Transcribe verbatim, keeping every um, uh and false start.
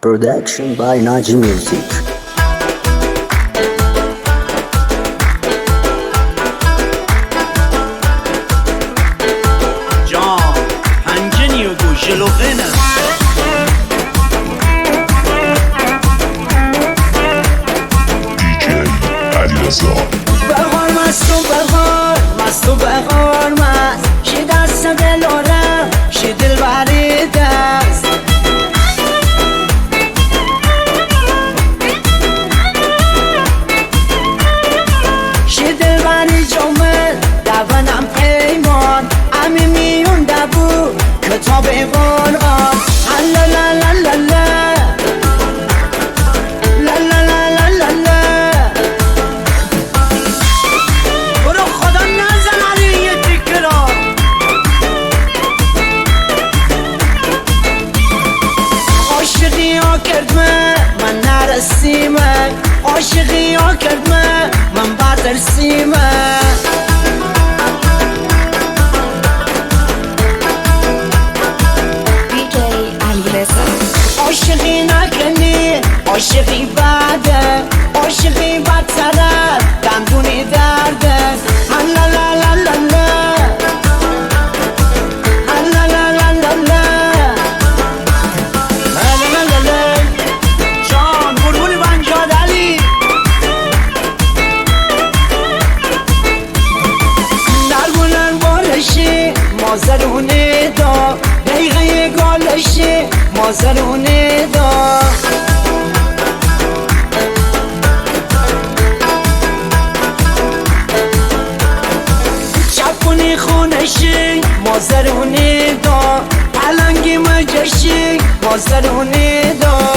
Production by Naji Music. John, پنجه نیو گو ژلوغنه. D J علیرضا. بهار مست و بهار، مست و بهار مست. شی دست دلارم، شی دلبری دست. شی دلبری جامد، دونم پیمان. امی میون دبو، کتاب قرآن. لا لا لا لا لا. لا لا لا لا لا لا. برو خدا نزن علی یه تیکرار. عاشقی ها کرد من، من نرسیمه. عاشقی ها کرد من، من بترسیمه. D J علیرضا. عاشقی نکنی، عاشقی بده، عاشقی بدتر از دندونی درده. لا لا لا لا لا. لا لا لا لا لا. لا لا لا لا. جان، قربون بنجاد علی. در بلند بارشی، ما زرونه دا. دقیقه گالشی، ما زرونه دا. چپونی خونشی، ما زرونه دا. پلنگی مجشی، ما زرونه دا.